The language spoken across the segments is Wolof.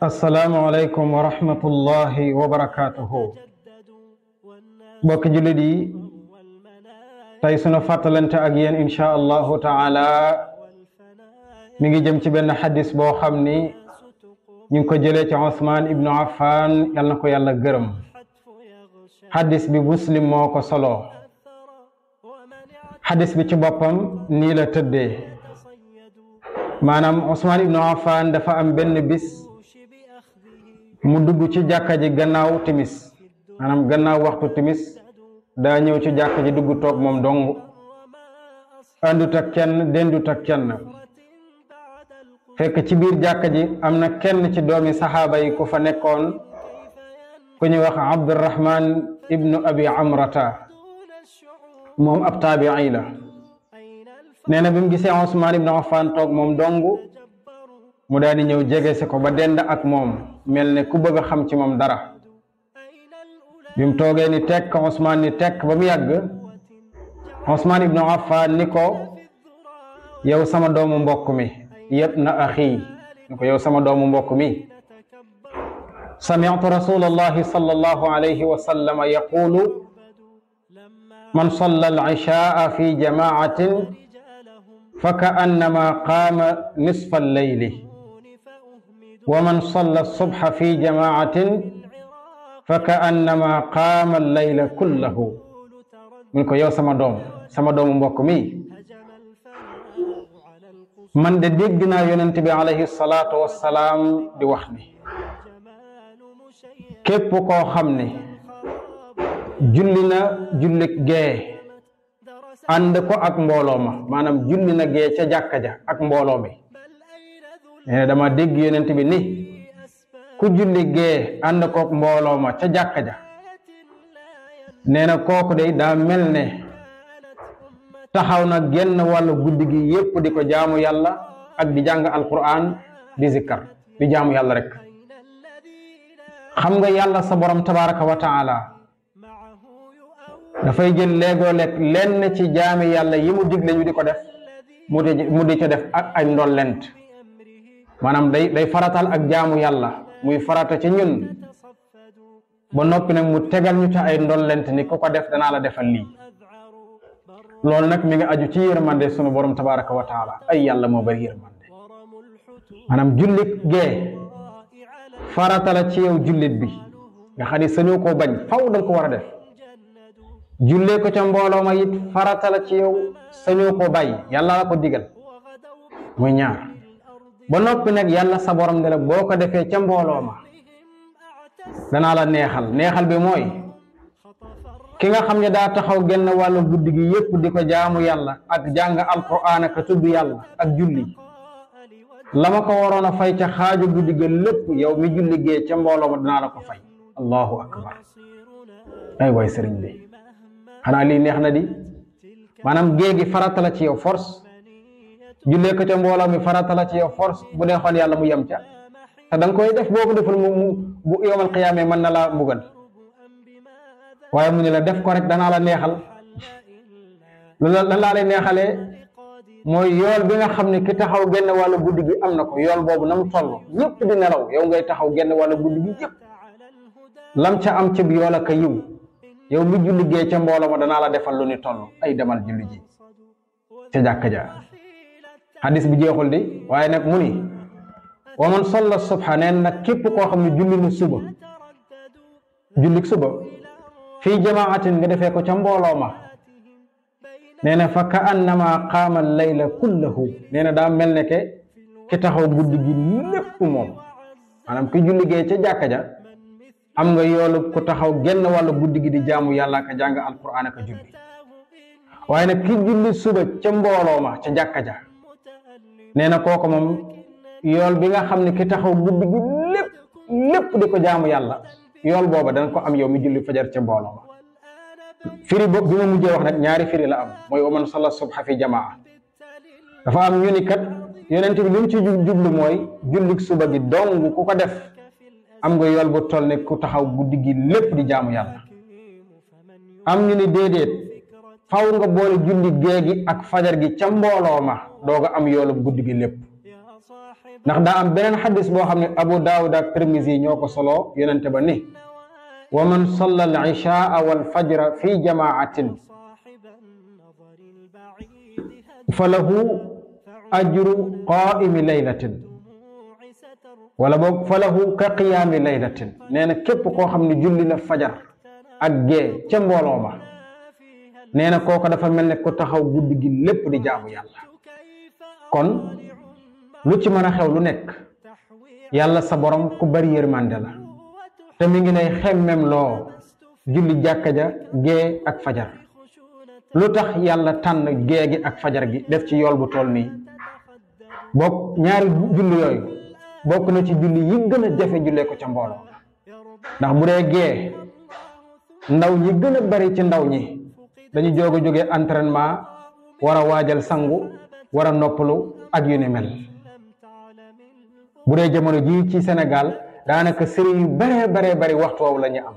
assalaamu aleykum wa rahmatullahi wa barakaatuhu. mbokki jullit yi, tey sunu fàttalante ak yéen insha allahu taala mi ngi jëm ci benn xadis boo xam ni ñu ngi ko jëlee ci Usmaan ibnu Affan, yal na ko yàlla gërëm. xadis bi Muslim moo ko solo. xadis bi ci boppam nii la tëddee, maanaam Usmaan ibnu Affan dafa am benn bis mu dugg ci jàkka ji gannaaw timis, maanaam gannaaw waxtu timis daa ñëw ci jàkka ji dugg toog moom dong, àndut ak kenn, dendut ak kenn. fekk ci biir jàkka ji am na kenn ci doomi saxaaba yi ku fa nekkoon, ku ñuy wax Abdurrahman ibnu abi amrata, moom ab taabii la. nee na bi mu gisee Usmaan ibnu Affan toog moom dong, mu daal di ñëw jege si ko ba dend ak moom, mel ne ku bëgg a xam ci moom dara. bi mu toogee ni tekk, Usmaan ni tekk ba mu yàgg, Usmaan ibnu Affan ni ko, yow sama doomu mbokk mi, yabna axi, ni ko yow sama doomu mbokk mi, sami'tu rasulallahi sallallahu alayhi wa sallam yaqulu man salla al-ishaa fi jamaatin fa ka'annama qaama nisfa al-layli wa man salla as-subha fi jamaatin fa ka'annama qaama al-layla kullahu. mun ko yow sama doomu mbokk mi, man de dégg naa yonent bi alayhi salaatu wassalaam di wax ni képp koo xam ne julli na jullik gee ànd ko ak mbooloo ma, maanaam julli na gee ca jàkka ja ak mbooloo mi. nee na dama dégg yonent bi ni ku julli gee ànd ko ak mbooloo ma ca jàkka ja, nee na kooku de daa mel ne taxaw na genn wàllu guddi gi yépp di ko jaamu yàlla ak di jàng alquran, di zikkar, di jaamu yàlla rek. xam nga yàlla sa borom tabaraka wa taala dafay jël léegoo-leeg lenn ci jaami yàlla yi mu digle ñu di ko def, mu di ca def ak ay ndollent, maanaam day faratal ak jaamu yàlla muy farata ci ñun, ba noppi nag mu tegal ñu ca ay ndollent ni ku ko def danaa la defal lii. loolu nag mi ngi aju ci yërmande sunu borom tabaraka wa taala. ay yàlla moo bari yërmande. maanaam jullit gee farata la ci yow jullit bi, nga xam ne sañoo koo bañ, faw danga ko war a def. jullee ko ca mbooloo ma it farata la ci yow, sañoo koo bàyyi, yàlla la ko digal. muy ñaar. ba noppi nag yàlla sa borom ne la boo ko defee ca mbooloo ma danaa la neexal bi mooy ki nga xam ne daa taxaw genn wàllu guddi gi yépp di ko jaamu yàlla ak jàng alquran ak tudd yàlla ak julli, la ma ko waroon a fay ca xaaju guddi ga lépp, yow mi julli gee ca mbooloo ma danaa la ko fay. allahu akbar. ay waay sëriñ bi, xanaa lii neex na di. maanaam gée gi farata la ci yow force, jullee ko ca mbooloo mi farata la ci yow force. bu neexoon yàlla mu yem ca, te da nga koy def, boo ko deful bu yowmal qiyaamee mën na laa mbugal. waaye mu ne la def ko rek danaa la neexal. lan laa lay neexalee mooy yool bi nga xam ne ki taxaw genn wàllu guddi gi am na ko, yool boobu na mu toll, ñëpp di nelaw, yow ngay taxaw genn wàllu guddi gi yëpp, lam ca am ci yool ak yiw, yow mi julli gee ca mbooloo ma danaa la defal lu ni toll. ay demal julli ji ca jàkka ja. hadis bi jeexul di, waaye nag mu ni wa man salla subha, neen nag képp koo xam ne julli na suba, jullik suba fii jamaatin, nga defee ko ca mbooloo ma, nee na fa ka annama qaama layla kullahu, nee na daa mel ne ke ki taxaw guddi gi lépp moom. maanaam ki julli gee ca jàkka ja am nga yoolu ku taxaw genn wàllu guddi gi di jaamu yàlla ak jàng alquran ak julli. waaye nag ki julli suba ca mbooloo ma ca jàkka ja, nee na kooku moom yool bi nga xam ne ki taxaw guddi gi lépp di ko jaamu yàlla, yool booba danga ko am yow mi julli fajar ca mbooloo ma. firi boobu bi ma mujjee wax nag ñaari firi la am, mooy wa man salla subha fi jamaa. dafa am ñu ni kat yonent bi li mu ci jublu mooy jullik suba gi dong ku ko def am nga yool bu toll ne ku taxaw guddi gi lépp di jaamu yàlla. am ñu ni déedéet, faw nga boole julli gee gi ak fajar gi ca mbooloo ma dooga am yoolub guddi gi lépp. ndax daa am beneen xadis boo xam ne Abu Daawud ak Tirmisi ñoo ko solo yonente ba ni wa man salla al ishaa wal fajra fi jamaatin fa lahu ajru qaa'imi laylatin wala boog fa lahu ka qiyaami laylatin nee na képp koo xam ne julli na fajar ak gee ca mbooloo ma nee na kooku dafa mel ne ku taxaw guddi gi lépp di jaamu yàlla. kon lu ci mën a xew lu nekk yàlla sa borom ku bari yërmande la te mi ngi lay xemmem loo julli jàkka ja gee ak fajar. lu tax yàlla tànn gee gi ak fajar gi def ci yool bu toll nii bokk ñaari julli yooyu bokk na ci julli yi gën a jafe jullee ko ca mbooloo ndax bu dee gee ndaw ñi gën a bari ci ndaw ñi dañu jóg a jógee entraînement war a waajal sangu war a noppalu ak yu ni mel. bu dee jamono ji ci Sénégal daanaka sëriñ yu baree bari waxtu woowu la ñu am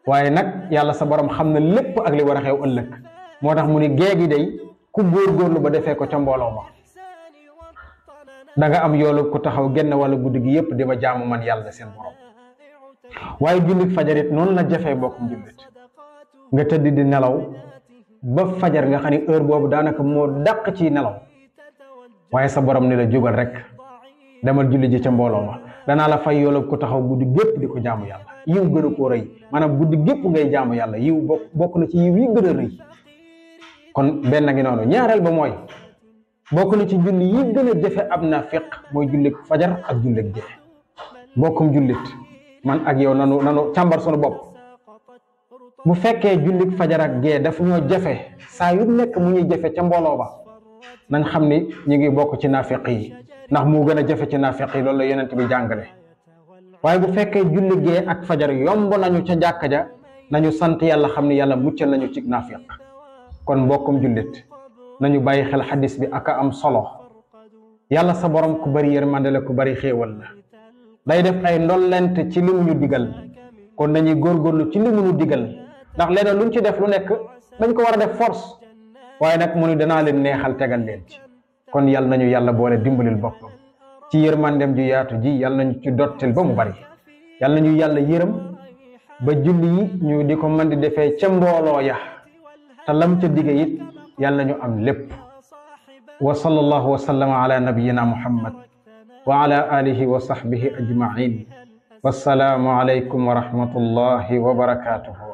waaye nag yàlla sa borom xam na lépp ak li war a xew ëllëg moo tax mu ni gée gi day ku góorgóorlu ba defee ko ca mbooloo ma da nga am yoolu ku taxaw genn wala guddi gi yépp di ma jaamu man yàlla seen borom. waaye jullit fajarit noonu la jafee bokkum jullit nga tëdd di nelaw ba fajar nga xam ne heure boobu daanaka moo dàq ci nelaw waaye sa borom ni la jógal rek demal julli ji ca mbooloo ma danaa la fay yoolu ku taxaw guddi gépp di ko jaamu yàlla yiw gën a koo rëy maanaam guddi gépp ngay jaamu yàlla yiw bokk na ci yiw yi gën a rëy. kon benn ngi noonu ñaareel ba mooy bokk na ci julli yi gën a jafe ab naafiq mooy jullik fajar ak jullik gee. bokkum jullit man ak yow nanu càmbar sunu bopp bu fekkee jullik fajar ak gee daf ñoo jafe saa yu nekk mu ñuy jafe ca mbooloo ba nañ xam ni ñu ngi bokk ci naafiq yi ndax moo gën a jafe ci naafiq yi loolu la yonent bi jàngale. waaye bu fekkee julli gee ak fajar yomb nañu ca jàkka ja nañu sant yàlla xam ni yàlla muccal nañu ci naafiq. kon mbokkum jullit nañu bàyyi xel xadis bi aka am solo yàlla sa borom ku bari yërmande la ku bari xéewal la day def ay ndollent ci li mu ñu digal kon nañuy góorgóorlu ci li mu ñu digal ndax leneen luñ ci def lu nekk dañ ko war a def force waaye nag mu ni danaa leen neexal tegal leen ci. kon yàlla nañu yàlla boole dimbalil boppam ci yërmandem ju yaatu ji yàlla nañu ci dottil ba mu bari yàlla nañu yàlla yërëm ba julli yi ñu di ko mën di defee ca mbooloo ya te lam ca dige it yàlla nañu am lépp. wa sallallahu wa sallama ala nabiyyina muhammad wa ala alihi wa sahbihi ajma'in wassalaamu alaykum wa rahmatullahi wa barakatuhu.